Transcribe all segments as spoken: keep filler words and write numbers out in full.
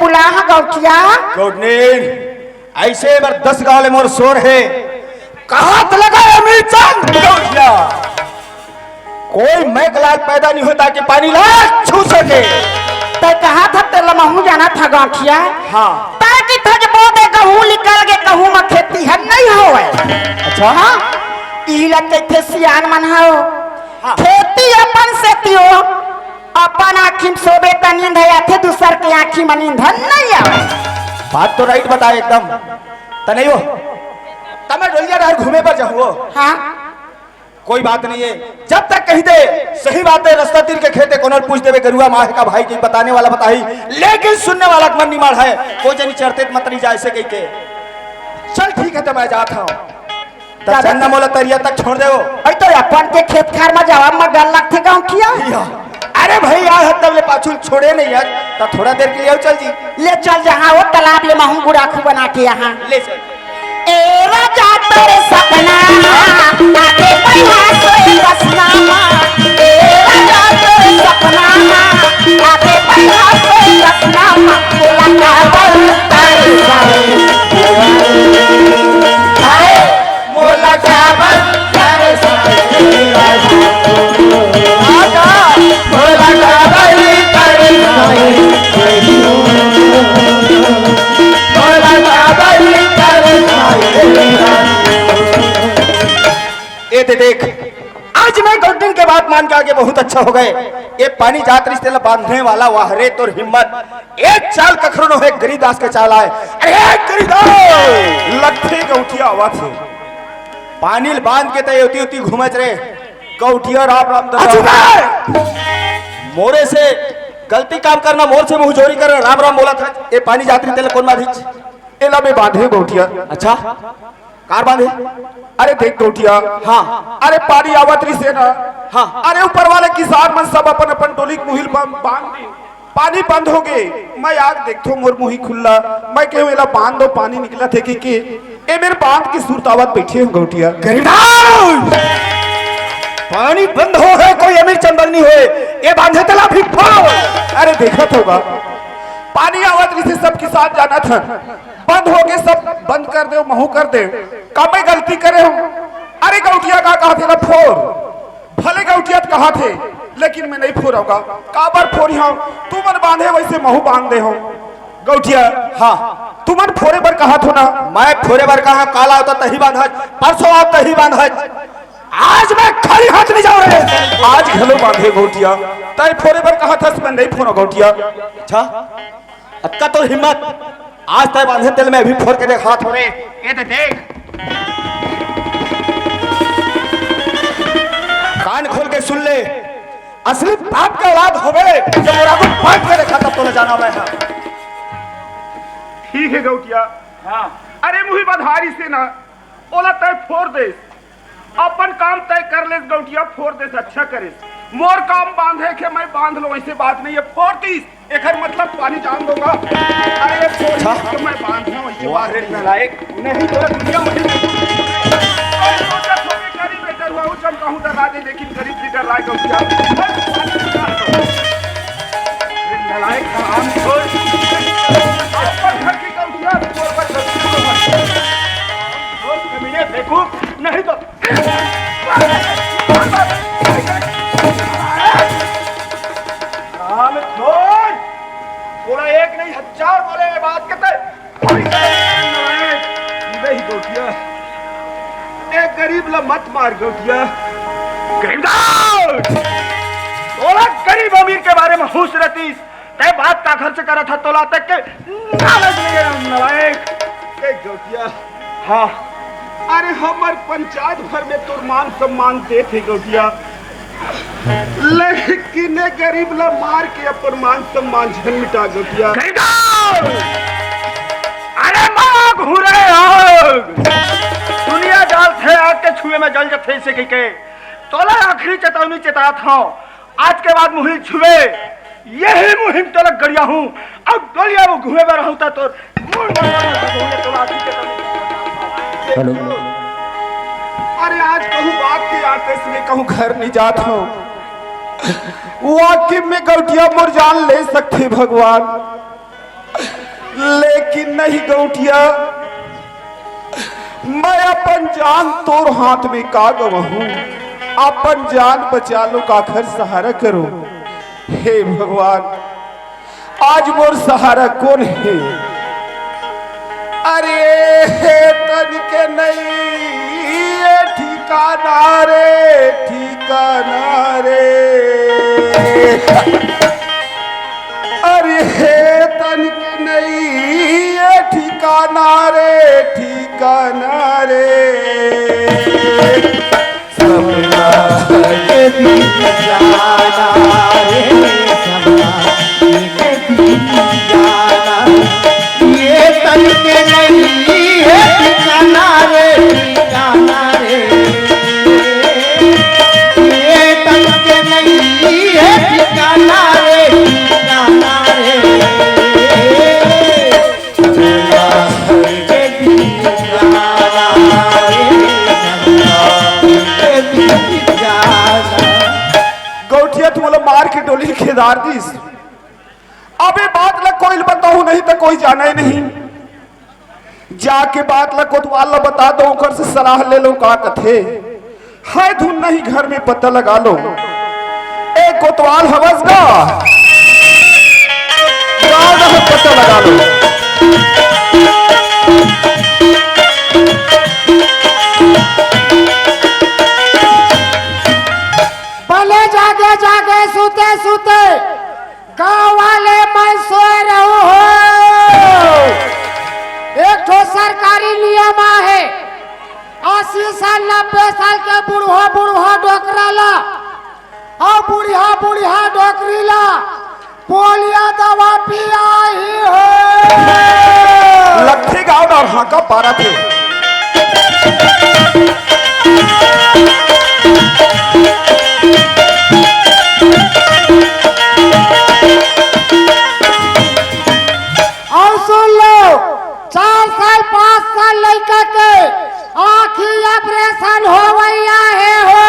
बुला हा गौठिया। गौठनीन, ऐसे बर दस गांव ले मोर सोर हे। कहात लगा अमीर चंद गौठिया। कोई मैकलाल पैदा नहीं होता कि पानी ला छू सके। तै कहा था तेला महू जाना था गौठिया। हाँ। तै कि था जब बोदे गहूं निकल गे, गहूं में खेती है नहीं होवे। अच्छा। हाँ। इही ला कहिथे सियान मन हो। हाँ। खेती अपन सेती हो, अपन आँखी में सोबे त नींद ह आथे, दूसर के आँखी में नींद ह नहीं आवे। बात तो राइट बताए एकदम। त नहीं हो, त मैं डोलिया डहर घूमे बर जाहूं। हाँ। कोई बात नहीं है, जब तक कही दे सही बात है, रस्ता तीर के खेते कोनो ल पूछ देबे, गरुआ माँ हे का भाई के बताने वाला बताही, लेकिन सुनने वाला के मन निमाड़ है, कोई जनी चढ़ते मत नहीं जाए से कही के। चल ठीक है, त मैं जात हूँ। त चल ना मोला तरिया तक छोड़ देवो। अरे त अपन के खेत खार म जावा म डर लगथे गौठिया। या। अरे भाई, आज तब ले पाछू छोड़े नहीं यार, त थोड़ा देर के लिए अउ चल जी। ले चल जहाँ वो तालाब ले महूं गुड़ाखू बना के यहाँ। ले चल। ए राजा तोरे सपना आके पहिया सोए रसना मा। ए राजा तोरे सपना आके पहिया सोए रसना मा। बोला का बोल तारे सारे। हाय। मोला काबर तरसाए राजा, मोला काबर तरसाए, मोला काबर तरसाए राजा। ए दे देख, आज मैं गौठनीन के बात मान के आगे बहुत अच्छा हो गए। ये पानी जात रिश्ते ला बांधने वाला वाह रे तोर हिम्मत। एक चाल कखरो नो हे, गरीबदास के चाल आए। अरे गरीबदास! लगथे गौठिया आवत हे। पानी ल बांध के तय ओती ओती घूमत रे। गौठिया राम राम ददा। अचुका! मोरे से गलती काम करना, मोर से मुंह जोरी करना, राम राम बोलत हे। ए पानी जात रिश्ते ला कोन बांधिच? एला मैं बांधे गौठिया। अच्छा? कार बांधे? अरे देख गौठिया। हाँ। अरे पानी आवत रिसे ना। हाँ। अरे ऊपर वाले किसान मन सब अपन अपन डोली के मुहिल बा-, बांध दी। पानी बंद हो गे। मैं आग देखथो मोर मुही खुल्ला। मैं कहूँ एला बांध दो, पानी निकलत हे कि, कि ए मेर बांध के सुरतावत बैठे हो गौठिया। गरीबदास! पानी बंद हो है, कोई अमीर चंदल नहीं होए। ए बांधे तला भी फाओ। अरे देखत होगा। पानी आवत रिसे सब किसान जानत हन। बंद हो गे, सब बंद कर दे, महू कर दे। का मैं गलती करे हूँ? अरे गौठिया का कहा थे ना फोर, भले गौठिया त कहा थे, लेकिन मैं नहीं फोरौगा। काबर फोरी हूँ? तू मन बांधे वैसे महू बांध दे हूँ। गौठिया, हाँ। तू मन फोरे बर कहा थो ना? मैं फोरे बर कहा, काला होता तही बांधत, परसों आप तही बांधत। आज मैं खाली हाथ नहीं जाऊँ रे। आज घलो बांधे गौठिया, तय फोरे बर कहा था, मैं नहीं फोरा गौठिया। अच्छा? अतका तोर हिम्मत, आज तय बांधे तेला मैं अभी फोर के देखात हों रे। ए दे देख, कान खोल के सुन ले, असली बाप के औलाद होबे, जब मोर आगू बांध के देखा तब तोला जाना मैं हा। ठीक है गौठिया। हाँ। अरे मुही बधारी से ना, ओला तय फोर दे। अपन काम तय कर लेस गौठिया, फोर देस, अच्छा करेस। मोर काम बांधे के, मैं बांध लो, ऐसे बात नहीं है, फोर तीस, एकर मतलब पानी जान दोगा। अरे फोर अच्छा। तीस के मैं बांध लो, ऐसे वाह बात रे नहीं है। नालायक। नहीं तो दुनिया में कोई सोचा तो भी गरीब है, डरवाऊ चमकाहूं डर राजे, लेकिन गरीब भी डर राय गौठिया। नालायक हराम खोर। अपन घर की गौठिया, फोर पर गौठिया। दोस्त कमीने बेवकूफ, नहीं तो राम छोड़, थोड़ा एक नहीं हजार बोले ये बात कहते। नहीं गौठिया, एक गरीब ला मत मार गौठिया। गरीबदास! थोड़ा गरीब अमीर के बारे में होश रहतीस, तय बात का घर से करा था तोला तक के नालायक नहीं है, नालायक। ए गौठिया। हाँ। अरे हमर पंचायत भर में तोर मान सम्मान देथे गौठिया, लेकिन ए गरीब ला मार के अपन मान सम्मान झन मिटा गौठिया। गरीबदास! अरे माँ घूरे आग! दुनिया जलथे आग के छुए में जल जथे से कहिके तोला आखिरी चेतावनी चेतात हूँ। आज के बाद मुहिल छुए, यही मुहिम तलक गरिया हूँ। अब डोलिया में घूमे बर रहूँ त तोर मुड़ मारा ना सकूँ, ये तोला अभी के तभी। हेलो। अरे आज कहूँ बाप के आते से कहूँ घर नहीं जात हूँ। वाकई में गौठिया मोर जान ले सकथे भगवान। लेकिन नहीं गौटिया, मैं अपन जान तोर हाथ में का गवाहूं, अपन जान बचा लो, काखर सहारा करो। हे भगवान, आज मोर सहारा कोन हे? अरे हे तन के नहीं ये ठिकाना रे, ठिकाना रे। अरे हे तन के नहीं ये ठिकाना रे, ठिकाना रे। सपना के दिन जाना रे, सपना के दिन जाना। ये तन के नहीं है ठिकाना रे, ठिकाना रे। ये तन के नहीं है ठिकाना रे, ठिकाना रे। गौटिया तुमला मार के डोली खेदार दिस। अब ए बात ला कोई ल बताहूं नहीं त कोई जाने नहीं। जाके बात ला कोतवाल ला बता दो, ओकर से सलाह ले लो का कथे। हाय धुन नहीं घर में पता लगा लो। ए कोतवाल हवस गा, गाँव डहर पता लगा लो। बने जागे जागे सुते सुते गाँव वाले मैं सोए रहूं हो। एक ठो सरकारी नियम आहे, अस्सी साल नब्बे साल के बुढ़वा बुढ़वा डोकरा ला अउ बुढ़िया बुढ़िया डोकरी ला पोलिया दवा पियाही हो। लट्ठी गाँव डहर हाका पारा थे। अउ सुन लो, चार साल पाँच साल लइका के आँखी ऑपरेशन होवइया हे हो।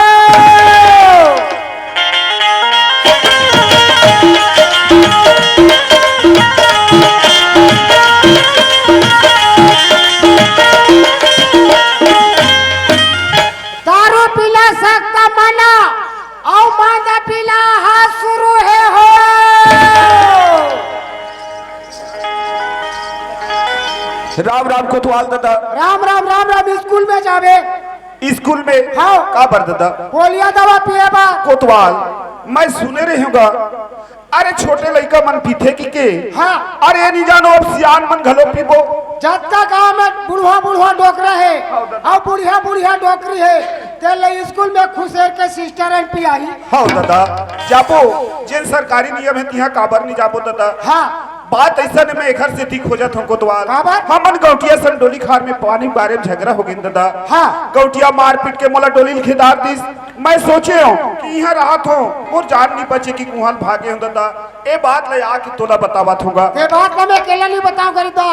दारू पीला सख्त मना, अउ मांदा पीला हा शुरू हे हो। राम राम कोतवाल दादा। राम राम, राम राम। स्कूल में जाबे? स्कूल में? हाँ। काबर दादा? पोलिया दवा पिए बर। कोतवाल, मैं सुने रहे हूँ गा, अरे छोटे लइका मन पीथे कि के? हाँ। अरे ए नी जानो, अब सियान मन घलो पीबो। जतका गांव में बुढ़वा बुढ़वा डोकरा हे, हाँ दादा। अउ बुढ़िया बुढ़िया डोकरी हे, तेला स्कूल में खुसेर के सिस्टर अन पियाही। हव दादा, जाबो, जेन सरकारी नियम हे तिहां काबर नी जाबो दादा? हाँ। बात अइसन हे, मैं एखर सेती खोजत हंव कोतवाल। काबर? हमन गौटिया संग डोली खार में पानी बारे में झगरा हो गिन दादा। हाँ। गौटिया मारपीट के मोला डोली ल खेदार दिस। मैं सोचे हंव कि इहां रहत हंव, मोर जान नी बचे कि कुहां ल भागे हंव दादा। ए बात ल आके तोला बतावत हंव गा। ए बात ल मैं अकेला नी बतावंव गा दादा।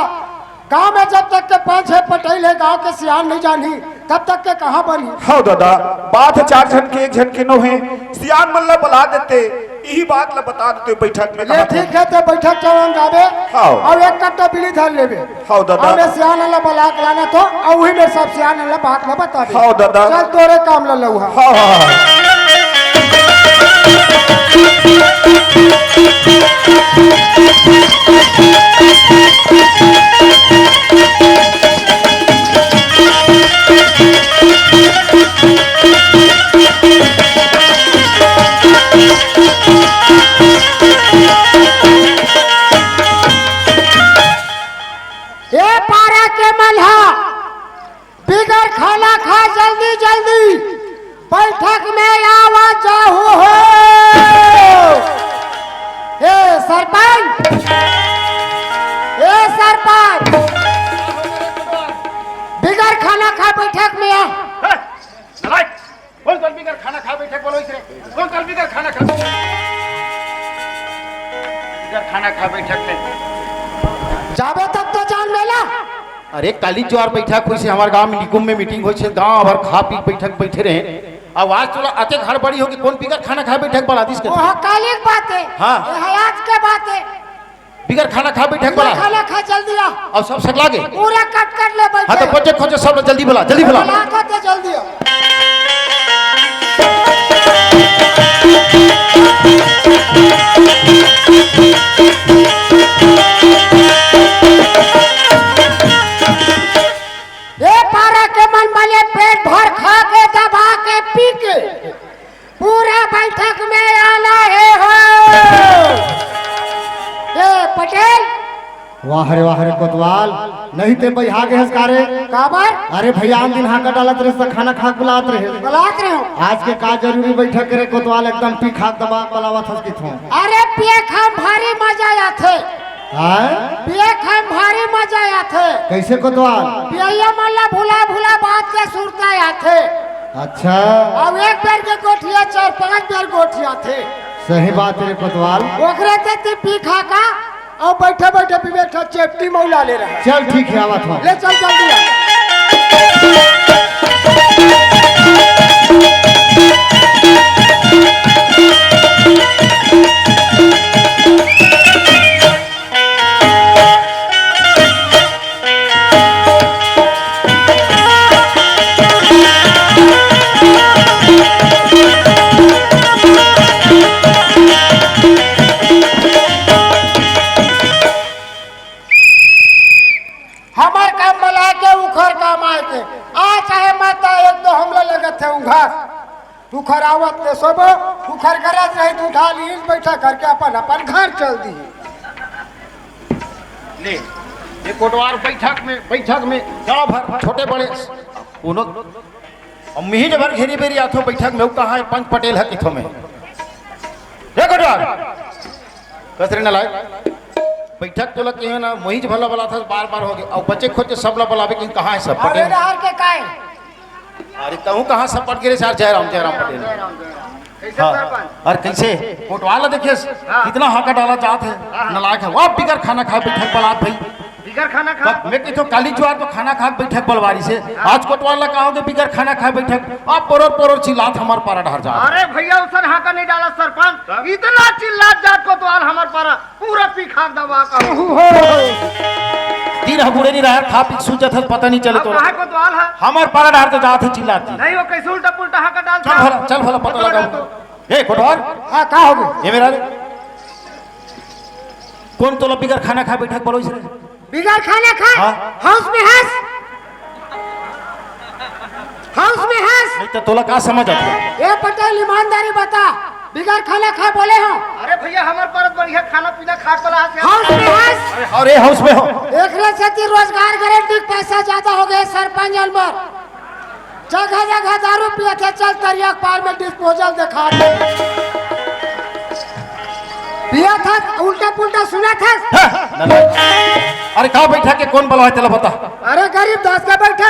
गांव में जब तक के पांच छह पटइल हे, गांव के सियान नी जानही, तब तक के कहां बनही? हव दादा, बात हे चार झन के, एक झन के नो हे। सियान मन ल बला देते, इही बात ल बता देते बैठक में। ले कहां ठीक हे, ते बैठक चौहान जाबे, हव। अउ एक कट्टा बीड़ी धर लेबे। हव दादा। अउ मैं सियान ल बला के लानत हंव, अउ उही में सब सियान ल बात ल बता दे। हव दादा। चल तोरे काम ल लउहा। हव, हव, हव। ए पारा के मन ह बिगर खाना खाए जल्दी जल्दी बैठक में आवा जाहू हो। ए सरपंच, ए सरपंच, बिगर खाना खाए बैठक में आ। हे, नालायक, कोन तलबी कर खाना खा बैठक बोलो इसे? कोन तलबी कर खाना खा? इधर खाना खा बैठक ले। जाबे तब तो जान मेला। अरे, काली जुआर बैठक होइसे, हमर गांव में निकुम में मीटिंग होइसे, गांव भर खा पी बैठक बैठे रहे। अब आज तोला अतेक हड़बड़ी हो कि कोन बिगर खाना खाए बैठक बला दिस के? ओह काली के बात हे। हाँ। ये आज के बात हे। बिगर खाना खा बैठक बला। खाना खा जल्दी। अउ सब सकला गे। पूरा कट कट ले बइठे। हाँ, त बचे खोचे सब ला जल्दी बला, जल्दी बला। बला तो ते जल्दी आ। ए पारा के मन बने पेट भर खा के दबा के पी के पूरा बैठक में आना हे हो। ए पटेल। वाह रे वाह रे कोतवाल, नहीं ते बइहा गे हस का रे? काबर? अरे भइया, आन दिन हाका डालत रहे, खाना खा के बुलात रहे। बुलात रहे हो। आज के का जरूरी बैठक करे कोतवाल, एकदम पी खा के दबा के बुलावत हस किथों। अरे पिए खाए म भारी मजा आथे। हाँ? पिए खाए म भारी मजा आथे। कइसे कोतवाल? पियइया मन ला भुला भुला बात के सुरता आथे। अच्छा। अब एक बेर के गोठिया चार पांच बेर गोठियाथे। सही बात हे रे कोतवाल। ओकरे ते ती पी खा का अउ बइठे बइठे पीबे त चेपटी मउला ले रहा। चल ठीक हे, आवत हँव। ले चल जल्दी आ। हमर काम बला के उखर काम आए के। आ चाहे मत आ, एक तो हमला लगत हे उघार। उखर आवत ते सोबो, उखर गरज रही त उठा लीस, बइठक करके अपन अपन घर चल दी। ले, ये कोटवार बइठक में, बइठक में गाँव भर छोटे बड़े कोनो, अब मिहिज भर घेरी बेरी आथो बइठक में, वो कहाँ हे पंच पटेल हे किथो में। हे कोटवार, कस रे नलायक, बइठक तोला कहियो ना, मोहिज भला बलाथस बार बार हो गे, अउ बचे खोचे सब ला बलाबे कि कहाँ हे सब अरे पटेल? डहर के काय? अरे तहूँ कहाँ सब पट गे रे सार, जयराम, जयराम पटेल। जयराम, जयराम। कइसे हाँ, सरपंच? अउ कइसे? कोटवाल ला देखेस, हाँ। कितना हाका डाला जात हे, हाँ, हाँ। नलायक हे। वाह, बिगर खाना खाए बइठक बलात भई। बिगर खाना खा? तब मैं कहिथों काली जुआर तो खाना खा के बइठक बलवारिस हे। हाँ। आज कोटवाल ला का हो गे बिगर खाना खाए बइठक? अब परोर परोर चिल्लात हमर पारा डहर जात। अरे भइया, उसन हाका नहीं डाला सरपंच। तब? इतना चिल्लात जात कोतवाल हमर पारा। पूरा पी खा दबा का। ओहो। दिन ह बुड़े नहीं रहा, खा पी के सूत जाथस, पता नहीं चले अब तो। कहाँ कोतवाल हे? हमर पारा डहर तो जात हे चिल्लात जी। नहीं, वो कइसे उल्टा पुल्टा हाका डाल चल भला, चल भला, पता लगा। ए, कोटवार। हाँ, का हो गे? ये मेरा रे। कोन तोला बिगर खाना खाए बइठक बलोइस रे? बिगर खाना खाए? हाँ। हाउस में हस? हाउस में हस? नहीं तो तोला का समझ आथे? ए पटेल, ईमानदारी बता, बिगर खाना खाए बोले हो? अरे भइया, हमर पारा त बढ़िया खाना पीना खा के बलात हे। हाउस में हस? अरे, अरे, हाउस में हो। एकरे सेती रोजगार गारंटी के पैसा जादा हो गे सरपंच अउ मोर। जगह जगह दारू पियत हे, चल तरिया के पार में डिस्पोजल देखा दे। पियत हस, उल्टा पुल्टा सुनत हस। हे, नलायक। अरे का बइठक हे, कोन बलाय हे तेला बता। अरे गरीब दास के बइठक।